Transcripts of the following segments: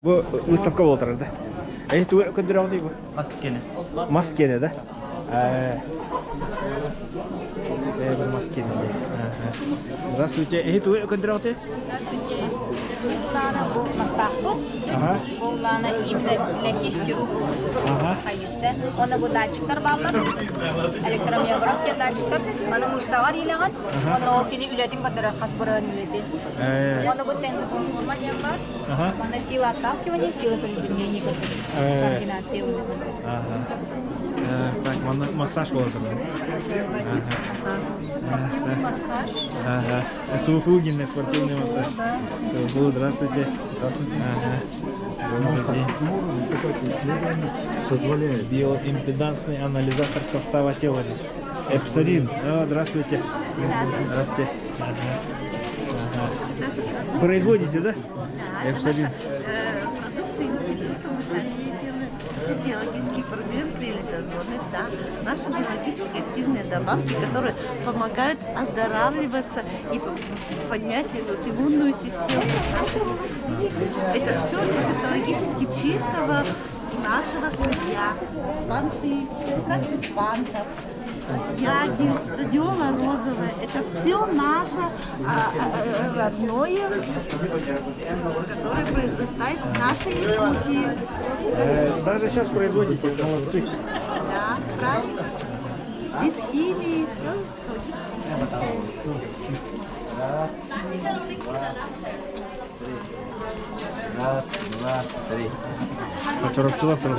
Бу выставка буолтарар да. Эһи тугу көрдөрөҕүтүй бу? Мас киэнэ. Мас киэнэ да? Э, бу мас киэнэ дии. Здравствуйте. Эһи тугу көрдөрөҕүтүй? Здравствуйте. Буллаана бу мастаахпыт. Ага. Буллаана именно для кисти рук Ага. хайырса. Оны бу датчиктар бааллар. Электромиограф диэн датчиктар. Маны мышцалар иилэҕин. Онно ол кини үлэтин көрдөрөр хас бырыан үлэтин. Оны бу тензоплатформа диэн бар. Манна сила отталкивания, сила приземления координация. Ага. Так, массаж болады. Спортивный массаж. Ага. Сухугин, спортивный массаж. Суху, здравствуйте. Ага. Добрый день. Позволяет. Биоимпедансный анализатор состава тела. Эпсорин. О, здравствуйте. Здравствуйте. Ага. Ага. Производите, да? Да, это Эпсорин. наша продукция института, мы сами ее делаем. Это биологический фермент криолитозоны, да. Наши биологически активные добавки, которые помогают оздоравливаться и поднять эту иммунную систему нашу. Это все из экологически чистого нашего сырья. Банты, экстракт бантов, ягель, радиола розовая. Это все наше родное, которое произрастает в нашей Якутии. Даже сейчас производите, молодцы. Да, правильно. Без химии, все экологически чистое. Раз, два, три. Чоропчулар турар.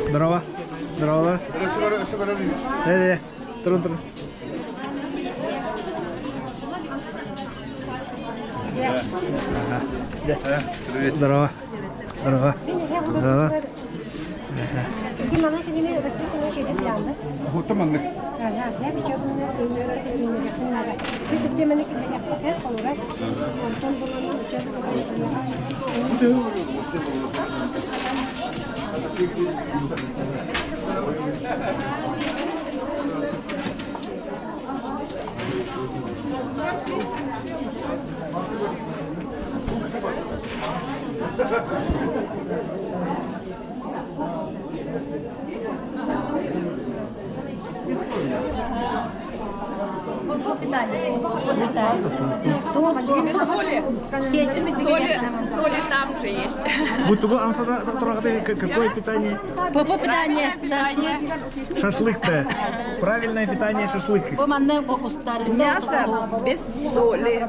Здорово. Здорово. Э, турун турун. Здорово. Здорово. Здорово. Соли, соли там же есть. Будто бы амсада какое питание? Попо питание, шашлык. Шашлык-то. Правильное питание шашлык. Мясо без соли.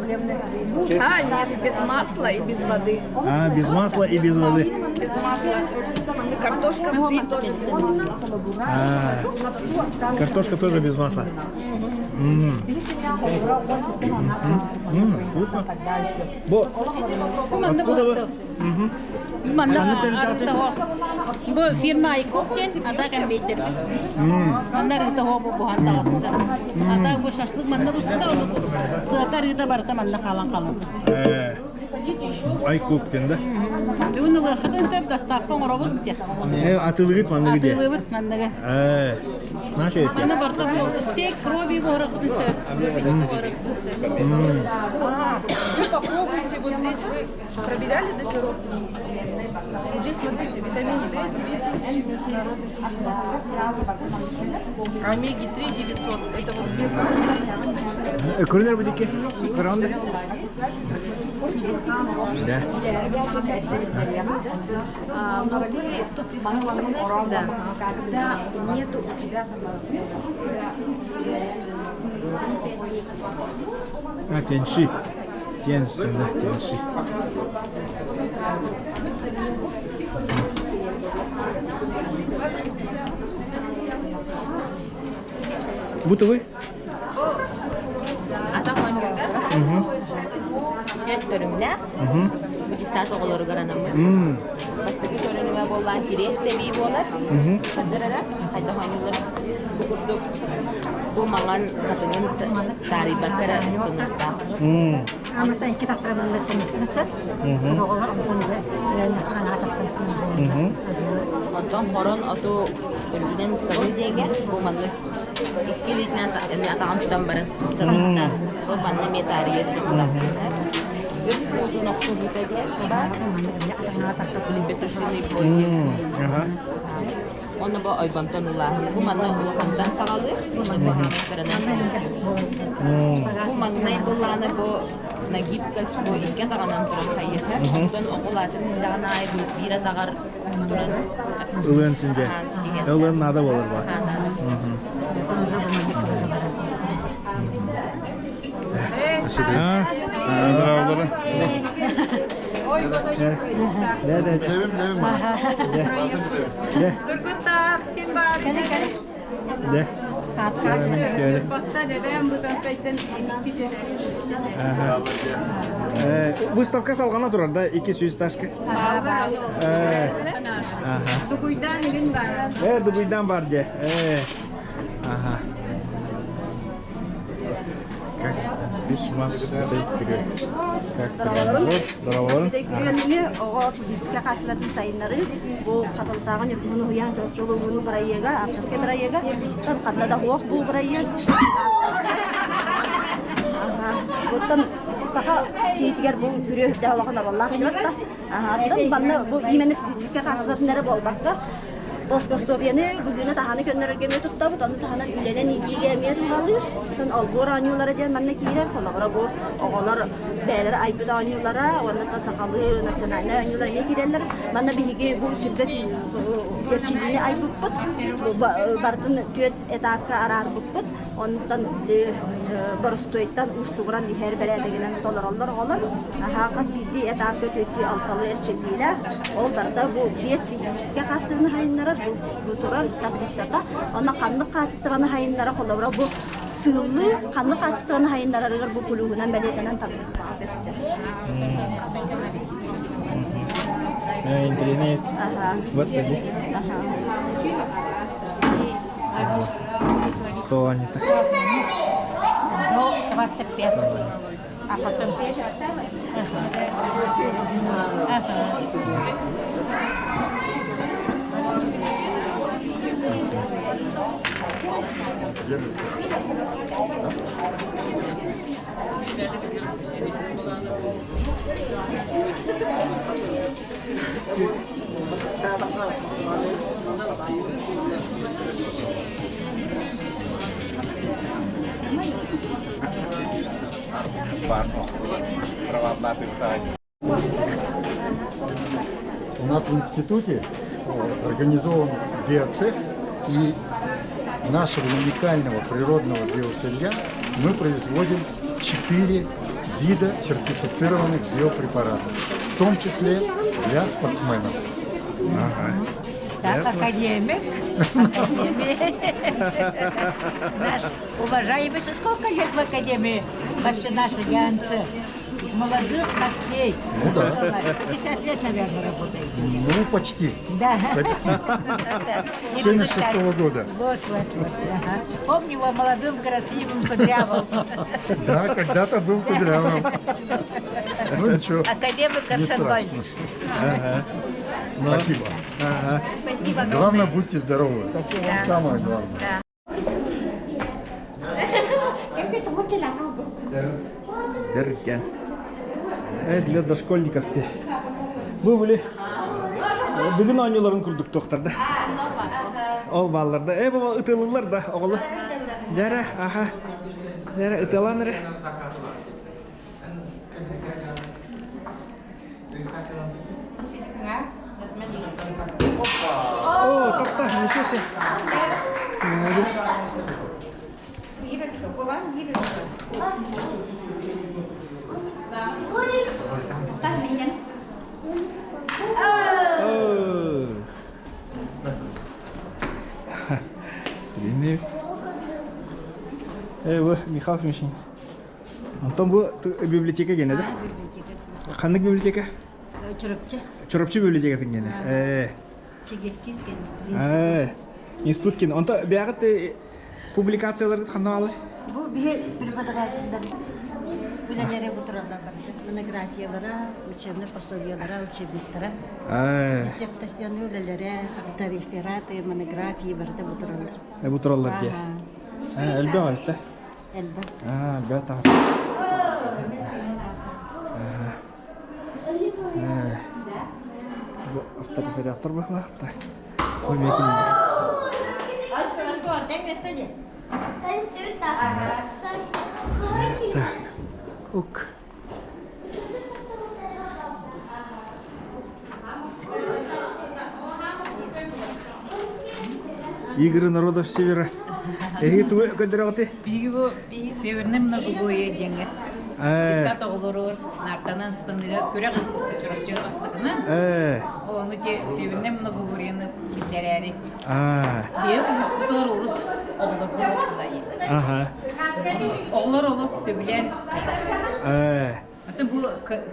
А, нет, без масла и без воды. А, без масла и без воды. Без масла. Картошка фри тоже без масла. А, картошка тоже без масла. М. М, Вкусно. Бо, откуда вы? Манна Бу фирма Айкоптен, ата кәмбейтер. Манна рыта хобу бухан таҕыста. Ата бу шашлык манна буста, ону сыата рыта барыта манна халан халан. Айкоптен, да? Бүгүн ылыаххытын сөп доставка оҥоробут диэх. Атылыгыт манныгы де. Атыылыыбыт манныгы. Наша это. Манна барыта бу стейк крови буһарахытын сөп. Выпечка буһарахытын сөп. Вы попробуйте, вот здесь вы проверяли дозировку? Здесь, смотрите, витамин D 2000 международных Омеги-3 900. Это вот Көрүнэр будики. Көрөндө. Да. Но ты то знаешь, когда? Когда нету у тебя А, тенши. Тенши, да, тенши. Будто вы? Ата хоньюга. Эт көрүҥнээх. Бу саат оҕолоругар анаммыт. Бастакы көрүҥэ буоллаан кириэс тэбии буолар. Хаддарара, хайдах оонньууллара. Бу курдук бу маҥан хатыҥын таарыйбакка эрэ ыстаныахтаах. Онтон хорон оту үрдүнэн ыстаныы диэҥҥэ бу маннык икки илиитинэн атаҕын тутан баран ыстаныахтаах. Бу манна эмиэ таарыйа сылдьар. Ыт буутун охсуһуута диэн баар. Петушиный бой диэн. Онно бу ойбонтон улааһын. Бу манна улахантан саҕалыыр. Бу манна кыранан Бу маҥнай былаана бу нагибкас бу икки атаҕынан туран хайыһар. Онтон оҕол аатын истэҕин аайы бу биир атаҕар туран Ылыан синдэ. Ылыан наада болар ба. Здравствуйте. Да, да, да. Левим, левим. Да. Да. Выставка салгана турар да 200 ташка. Дугуйдан игин бар. Э, дугуйдан бар де. Э. Ага. Как письма Как тренажер. Здорово. Оҕо физическэй хаачыстыбатын сайыннарыы бу хатылтааҕы Ньургуһун уһуйаан чорчолууну бырайыага, авторскай бырайыага, ханна да суох бу бырайыак. Оттон саха киһитигэр бу күрүө үрдээх улахан оруоллаах дьыбат да. Оттон манна бу именно физическэй хаачыстыбатын эрэ буолбакка, плоскостопияны быһыыны-таһааны көннөрөргө эмиэ туттабыт, ону таһынан үлэнэн иитиигэ эмиэ туһалыыр. Оттон олбуор оонньуулара диэн манна киирэр, холобура бу оҕолор бэйэлэрэ айбыт оонньуулара уонна сахалыы национальнай оонньуулар эмиэ киирэллэр. Манна биһиги бу сүргэ эрчиллиини айбыппыт, барытын түөрт этапка араарбыппыт. Онтон боростуойтан уустугуран иһэр бэрээдэгинэн толороллор оҕолор. Аһаа хас биирдии этапка түөртүү алталыы эрчиллиилээх. Ол барыта бу биэс физическэй хаачыстыбаны хайыннарар, бу турар таблицата. Онно ханнык хаачыстыбаны хайыннара холобура бу сыыллыы ханнык хаачыстыбаны хайыннарарыгар бу плюһунан бэлиэтэнэн таблицаҕа көстөр. Интернет. Вот сиди. Что они так? Ну, 25. А потом... Ага. У нас в институте организован биоцех, и нашего уникального природного биосырья мы производим 4 вида сертифицированных биопрепаратов, в том числе для спортсменов. Ага. Так, академик, академик. Наш уважаемый, сколько лет в академии вообще наша Янца? Из молодых ногтей. Ну да. 50 лет, наверное, работаете. Ну, почти. Да. Почти. 76 -го года. Вот, вот, вот. Ага. Помню его молодым, красивым, кудрявым. Да, когда-то был кудрявым. Ну ничего. Академик Арсен Ага. Спасибо. Ага. Спасибо. Главное, будьте здоровы. Спасибо. Самое главное. Дерген. Э, для дошкольников те. Бу были Дыгын оонньууларын курдук туохтар да. Ол бааллар да. Э, бу ытылылар да, оҕолор. Дьэрэ, аха. Дьэрэ, ытылан эрэ. О, тохто, ничего себе. Молодец. О. Тренер. Э, бу Михаил Фимишин. Антон бу библиотека гене да? Ханнык библиотека? Чурапчы. Чурапчы библиотекатын гене. Э. Чигиркис гене. Э. Институт гене. Онто бэҕит публикацияларгыт ханна баалар? Бу биһи преподавателлэр үлэлэри бу тураллар барыта. Монографиялара, учебный пособиялара, учебниктара. Диссертационный үлэлэрэ, авторефераты, монографии барыта бу тураллар. Бу тураллар дии. Элбэх элбэх. Элбэх. Элбэх таҕар. Бу авторефератор быһылаахта. Бу эмиэ кинилэр. Так. Ук. Игры народов Севера. Эһиги тугу көрдөрөҕүтүй? Биһиги бу Северный многобоя диэҥҥэ детсад оҕолоругар наартанан станыга күрэх ыыппыппыт Чурапчы бастакынан. Ону те Северный многоборьены киллэрээри. Биһиги улууспутугар урут оҕолорго буоллулар. Оҕолор олус сөбүлээн Атын бу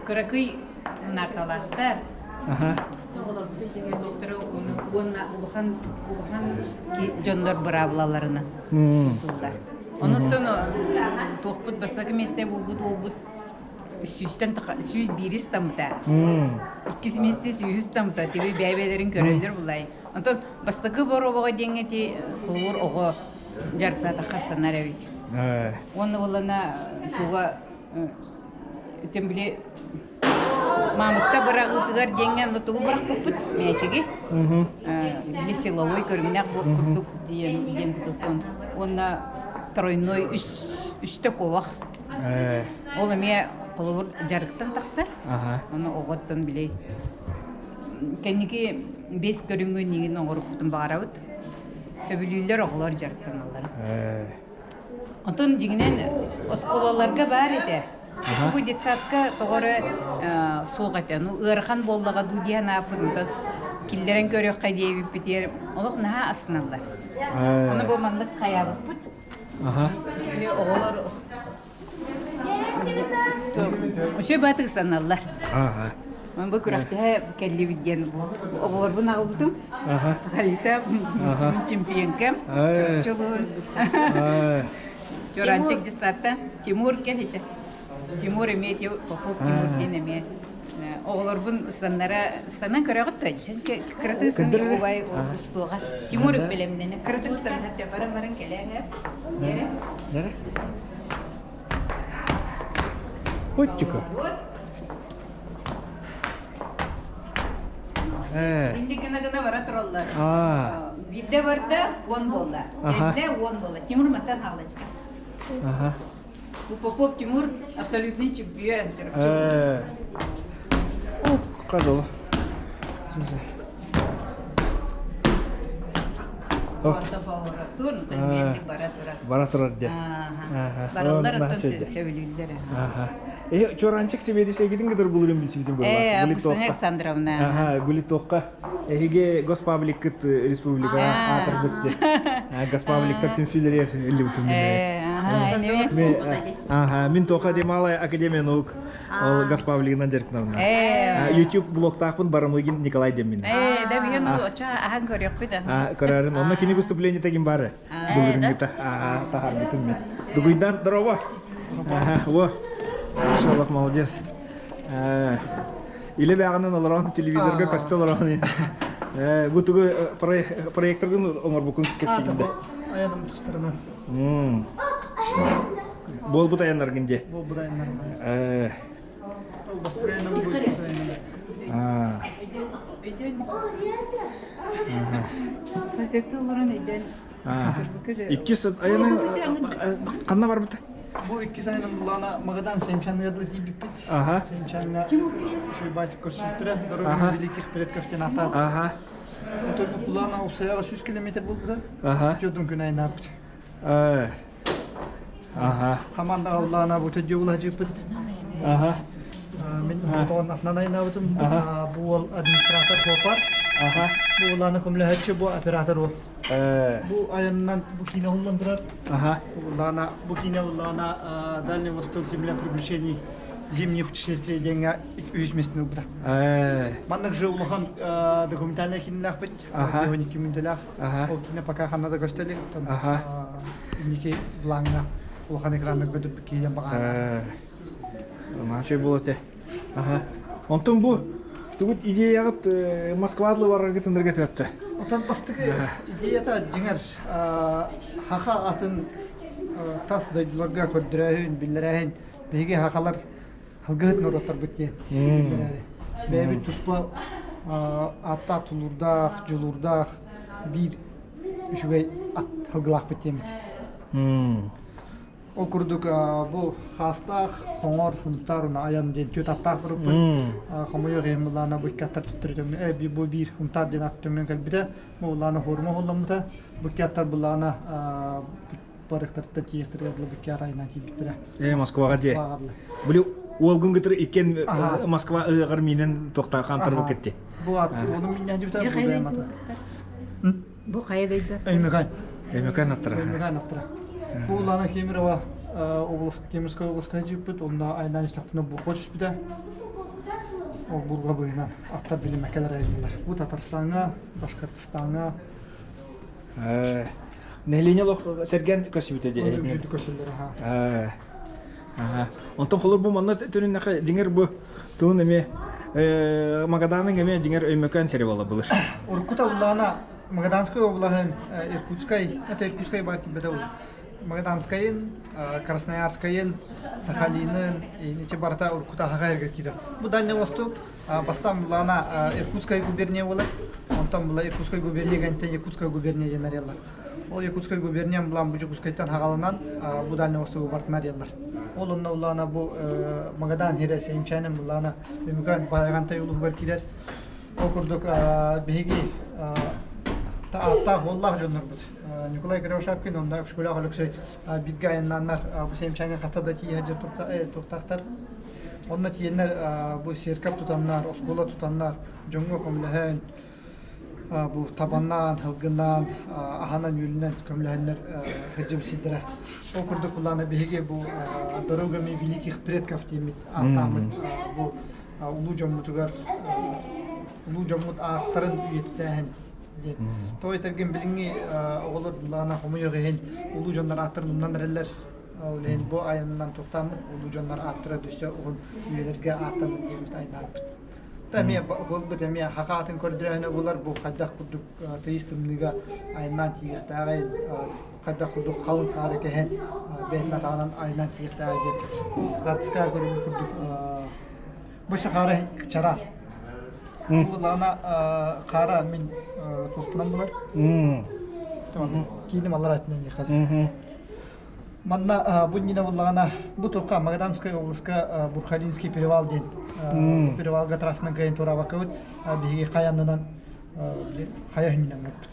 кыракый наарталаахтар. Доктора уонна улахан улахан дьоннор быраабылаларынан тутуллар. Онуттан туохпут бастакы миэстэ буолбут уолбут сүүстэн 101 таммыта. Иккис миэстэ сүүс таммыта. Тиби бэйбэлэрин көрөллөр булай. Онтон бастакы боруобаҕа диэҥҥэ ти холуур оҕо дьарыктаатахха станар эбит. Уонна буоллана туга Итин били маамыкта быраҕыытыгар диэҥҥэ онно тугу бырахпыппыт мээчиги били силовой көрүҥнээх курдук диэн диэн кутуттан уонна тройной үс үстэ куобах ол эмиэ холобур дьарыктан тахсар ону оҕоттон били кэнники бэс көрүҥү нигин оҥорукпутун баҕарабыт өбүлүүллэр оҕолор дьарыктаналлар Онтон дьиҥинэн оскуолаларга баар этэ. Бу детсадка тоҕо эрэ суох этэ. Ну ыарахан буоллаҕа дуу диэн ааппыт онтон киллэрэн көрүөххэ диэбиппитигэр олох наһаа астыналлар. Ону бу маннык хайаабыппыт. Или оҕолор Үчүгэй баатык саналлар. Бу күрэхтэһэ кэллибит диэн оҕолорбун аҕалбытым. Сахалита чемпионкам. Чурапчылуун. Чуранчик детсадтан Тимур кэличэ. Тимур эмиэ Попов Тимур диэн эмиэ оҕолорбун ыстаннара ыстанан көрөҕүт да кыратык ыстан убай устуоҕа Тимур бэлэмнэнэ кыратык ыстанан баран баран кэлээҥэ Оччука. Инник гына гына бара тураллар. Биирдэ барда уон буолла. Кэллэ уон буолла. Тимур мантан хаалачка. Бу Попов Тимур абсолютный чемпион. Кадо. Бара турар дьэ. Бараллар оттон сөбүлүүллэр. Э, Чоранчик сэбиэдиссэйгитин кытары булурун билсибитим буолла. Э, Августина Александровна. Ага, Гулитокка. Эһиги Госпабликкыт республика аатырбыт диэн. Госпабликтар түмсүүлэригэр иллибитим. Э, Ага, мин тоха де Малая Академия наук Ол Госпавлигынан дьарыктанабын. YouTube блогтаахпын Барамыгин Николай диэммин. Ээ, да биһин оча ахан көрүөхпүт. Көрөрүн. Онно кини выступление тегин бары. Былырынгыта. Таһарбытым мен. Дугуйдан здорово. Ага, во. Шалах молодец. Иле бэҕинэн олорон телевизорга көстө олорон. Бу тугу проекторгын оҥорбукун кэпсиигин да. Аяным тустарынан. Буолбут айаннаргын дии. Буолбут айаннарым. Ол бастакы айаным бу иккис айаным. Сазетты олорон өйдөн. Иккис айаны ханна барбыта? Бу иккис айаным буллаҕына Магадан Семчанныга дылы тиийбиппит. Ага. Семчанга Шуйбатик көрсүбүттэрэ. Дорога великих предков диэн ааттаабыт. Ага. Отон бу плана Усаяҕа 100 километр буолбута. Ага. Жодун күн айнаабыт. Аха. Хамаандаҕа улаана бу төддү улаһдьыппыт. Аха. Мин хотоҕун атынан айнаабытым. Бу уол администратор Попар. Аха. Бу улаана көмөлөһөччү, бу оператор уол. Бу айанынан бу киинэ уһуллан турар. Аха. Улаана бу киинэ улаана Дальний Восток земля приключений зимнее путешествие диэҥҥэ үһүс миэстэни ылбыта. Маннык же улахан документальнай киинэлээхпит. Аха. 12 мүнөтэлээх. Ол киинэ пока ханна да көстө илик. Инники плаҥҥа улахан экранга көтүппүт киһи баҕаһа. Наачай буол этэ. Аха. Онтон бу тугут идеяҕыт Москвадлы бараргыт ынырга төттө. Отон бастакы идеята дьиҥэр хаха атын тас дойдуларга көрдөрөөһүн, биллэрээһин биһиги хахалар Алгыһыт норуоттарбыт диэн биллэрээри. Бэйэбит туспа Аттаах тулуурдаах, дьулуурдаах биир үчүгэй ат сылгылаахпыт диэммит. Ол курдук бу хаастаах хоҥор Сунтаар уна айан диэн түөрт аттаах барыппыт. Хомойуох иһин былаана бу икки аттар төттөрү бу биир Сунтаар диэн ат төҥнөн кэлбитэ. Бу былаана хуорума холломмута. Бу икки аттар былаана барыктарыттан тиийиэхтэригэр дылы бу икки ат айынан тиийбиттэрэ. Э, Москваҕа дьиэ. Били уолгун кытары иккиэн Москва ыһыаҕар миинэн туохтаах хаамтарбыт кетти. Бу ат уолум минньээн дьибитэ бу бэйэм аты. Бу хайа дойду? Өймөкөөн. Өймөкөөн аттара. Өймөкөөн аттара. Бу Улана Кемерово область Кемеровская областка жиппит, онно айнаан истэхпинэ бурга түспүтэ. Ол бурга быһынан аттар билимэкэлэр айыллар. Бу Татарстаҥҥа, Башкортостаҥҥа Нэһилиэнньэ олох сэргэн көрсүбүтэ дии. Үчүгэй көрсөллөр аха. Онтон холор бу манна түрүннэхэ дьиҥэр бу туун эмиэ Магаданың эмиэ дьиҥэр Өймөкөөн сири буола былыр. Уруккута улаана Магаданскай облаһын Иркутскай, это Иркутскай бар килбэтэ ол. Магаданскайын, Красноярскайын, Сахалинын, ити барыта уруккута Хахайга киирэр. Бу Дальний Восток бастаан булаана Иркутская губерния буолар. Онтон була Иркутская губерния гэнтэн Якутская губерния диэн арыялар. Ол Якутскай губерниям булан бу Дьокуускайтан хагаланан бу Дальний Востогу бартын арыяллар. Ол онно улаана бу Магадан сирэ Сеймчээнин буллаана Өмүкөөн Баайаҕантай улууһугар киирэр. Ол курдук биһиги ааттаах уоллаах дьоннорбут. Николай Кривошапкин онно Өксөкүлээх Өлөксөй бииргэ айаннааннар бу Сеймчээҥҥэ хаста да тиийэ сылдьар туохтаахтар. Онно тиийэннэр бу церковь тутаннар, оскуола тутаннар, дьоҥҥо көмөлөһөн бу табаннаан, һылгынаан, аһанан-үөлүнэн көмөлөһөннөр сылдьыбыт сирдэрэ. Ол курдук былаана биһиги бу «Дорогами великих предков» диэммит ааттааммыт бу улуу дьоммутугар улуу дьоммут ааттарын үйэтитээһин диэн. Тоҕо этэргин билиҥҥи оҕолор былаана хомуйуох иһин улуу дьоннор ааттарын умнан эрэллэр. Ол иһин бу айанынан туохтааммыт улуу дьоннор ааттара өссө уһун үйэлэргэ ааттанын диэммит айнаабыт. Эмиэ буолбут эмиэ хакаатын көрдөрөөнө булар бу хайдах курдук тыйыс тымныыга айаннаан тиийиэхтээҕин хайдах курдук халыҥ хаары кэһэн бэйэтин атаҕынан айаннаан тиийиэхтээҕэ диэн карточка көрүҥүн курдук бу хаара чараас Буллаҕына хаара мин туспунан булар кииним аллар атынан диэхэ Манна бу иннинэ буоллаҕына, бу туохха Магаданскай обласка Бурхалинский перевал диэн перевалга трассанан кыайан туораабаккабыт биһиги хайа аннынан хайа хүннүнэн барбыт.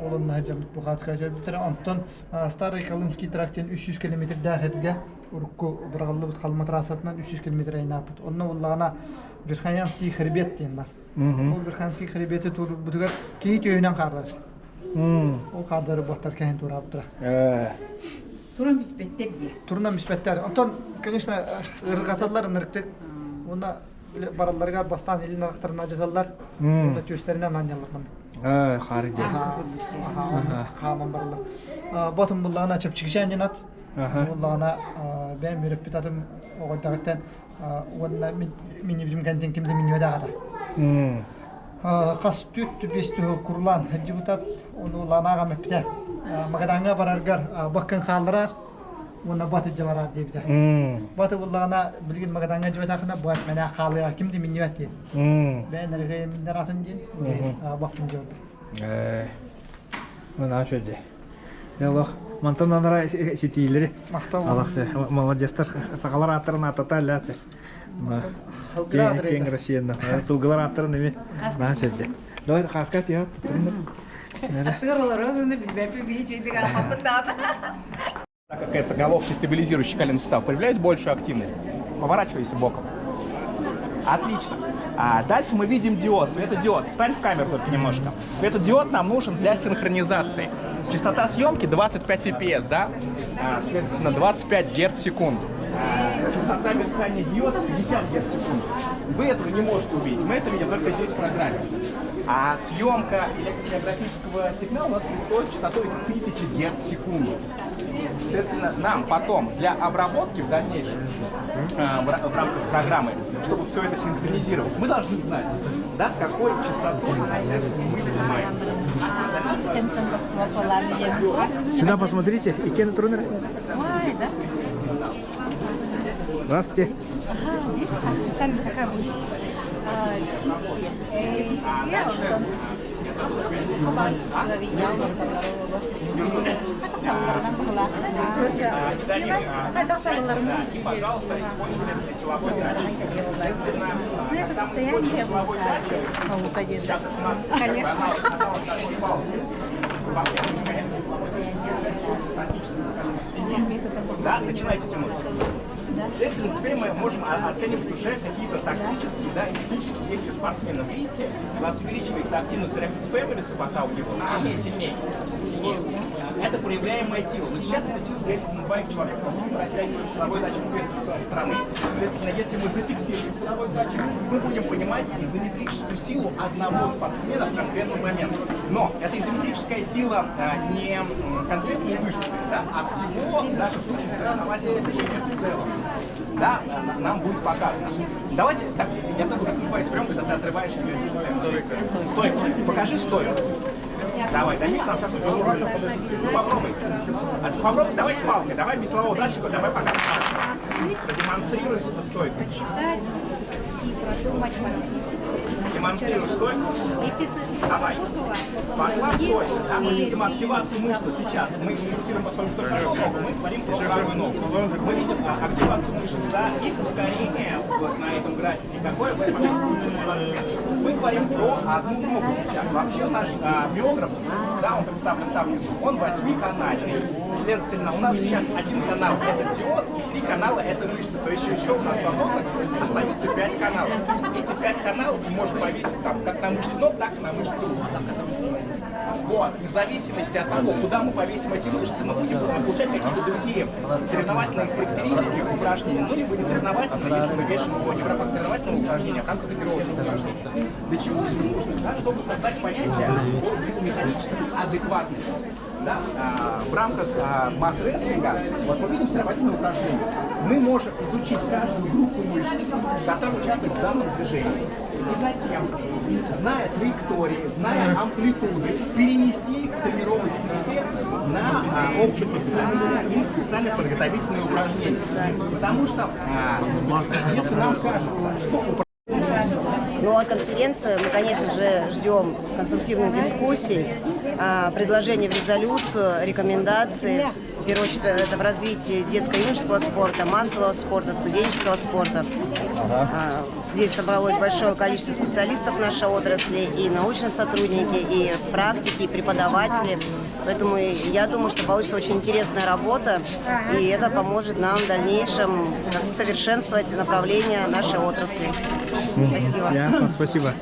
Ол онно сылдьаммыт Бухатскай көрбүттэрэ. Онтон Старый Колымский тракт диэн 300 километрдээх эргэ урукку быраҕыллыбыт Халыма трассатынан 300 километр айнааппыт. Онно буоллаҕына Верхоянский хребет диэн бар. Ол Верхоянский хребети туорбутугар киһи түөһүнэн хаалар. Ол хаардары буоттар кэһин туораабыттара. Туран биспэттэр дии. Турунан биспэттэр. Онтон, конечно, ырҕаталлар ынырыктык. Уонна баралларыгар бастаан илин арахтарын адьаталлар. Уонна түөстэринэн анньаллар маннык. Хаары дии. Хааман бараллар. Ботун буллаҕына чэпчикичээн диэн ат. Буллаҕына бэйэм үөрэппит атым оҕойдоҕуттан уонна мин миннибитим кэнтин ким да миннибэтэх ата. Хас түт биэс түһэл курулаан сылдьыбытат, ону ланааҕам эппитэ. Магадаҥҥа бараргар баккын хаалларар уонна бат илдьэ бараар диэбитэ. Баты буллаҕына билигин Магадаҥҥа дьибэтэххинэ бу мэнээх хаалыа ким да миннибэт диэн. Бэйэн эрэгэй миннэр атын диэн баккын дьыбарбыт. Мына шөдө. Ялох мантан анара ситиилери. Махтал. Молодецтар сахалар ааттарын ааттата ляте. Кең Россияны. Сылгылар аттарын эми наһаа сөдде. Давай хаска тиһат Так как это головки, стабилизирующие коленный сустав, проявляют большую активность. Поворачивайся боком. Отлично. А дальше мы видим диод, светодиод. Встань в камеру только немножко. Светодиод нам нужен для синхронизации. Частота съемки 25 fps, да? А, следовательно, 25 Гц в секунду. Частота мерцания диода 50 Гц в секунду. Вы этого не можете увидеть. Мы это видим только здесь в программе. А съемка электрографического сигнала у нас происходит частотой 1000 Гц в секунду. Соответственно, нам потом для обработки в дальнейшем, в рамках программы, чтобы все это синхронизировать, мы должны знать, да, с какой частотой мы снимаем. Сюда посмотрите, и Кен Трунер. Здравствуйте. Ну, это состояние Конечно. Да, начинайте тянуть. Следовательно, теперь мы можем оценивать уже какие-то тактические, да, и технические действия спортсмена. Видите, у нас увеличивается активность rectus femoris пока у него, сильнее, сильнее, сильнее. Это проявляемая сила. Но сейчас эта сила влияет на двоих человек. Потому что мы растягиваем силовой датчик с стороны. Следовательно, если мы зафиксируем силовой датчик, мы будем понимать изометрическую силу одного спортсмена в конкретный момент. Но эта изометрическая сила не конкретной мышцы, да, а всего даже в случае соревновательного движения в целом. Да, нам будет показано. Давайте, так, я забыл, как называется прием, когда ты отрываешь себе стойку. Покажи стойку. Давай, Дамир, нам сейчас уже Ну, попробуй. А ты попробуй, давай с палкой, давай без силового датчика, давай пока с палкой. Продемонстрируй стойку. Демонстрируй стойку. Давай. Пошла стойка. Да, мы видим активацию мышцы сейчас. Мы фиксируем по только одну ногу, мы говорим про правую ногу. Мы видим активацию мышц, да, и ускорение вот на этом графике. Какое в этот момент спортсмен. Мы говорим про одну ногу сейчас. Вообще наш миограф, да, он представлен там внизу, он восьмиканальный. Следовательно, у нас сейчас один канал это диод, и три канала это мышцы. То есть еще у нас в ногах остаются пять каналов. Эти пять каналов мы можем повесить там как на мышцы ног, так и на мышцы рук. Вот. И в зависимости от того, куда мы повесим эти мышцы, мы будем получать какие-то другие соревновательные характеристики упражнения. Ну, либо не соревновательные, если мы вешаем его не в рамках соревновательного упражнения, а в рамках тренировочного упражнения. Для чего это нужно? Да, чтобы создать понятие о биомеханической адекватности. Да? В рамках масс-рестлинга вот мы видим соревновательное упражнение. Мы можем изучить каждую группу мышц, которая участвует в данном движении. И затем, зная траектории, зная амплитуды, перенести их в тренировочный эффект на общеподготовительные и специально подготовительные упражнения. Потому что если нам кажется, что Ну, а конференция мы, конечно же, ждем конструктивных дискуссий, предложений в резолюцию, рекомендации. В первую очередь, это в развитии детско-юношеского спорта, массового спорта, студенческого спорта. Здесь собралось большое количество специалистов нашей отрасли, и научные сотрудники, и практики, и преподаватели. Поэтому я думаю, что получится очень интересная работа, и это поможет нам в дальнейшем совершенствовать направление нашей отрасли. Спасибо. Ясно, спасибо.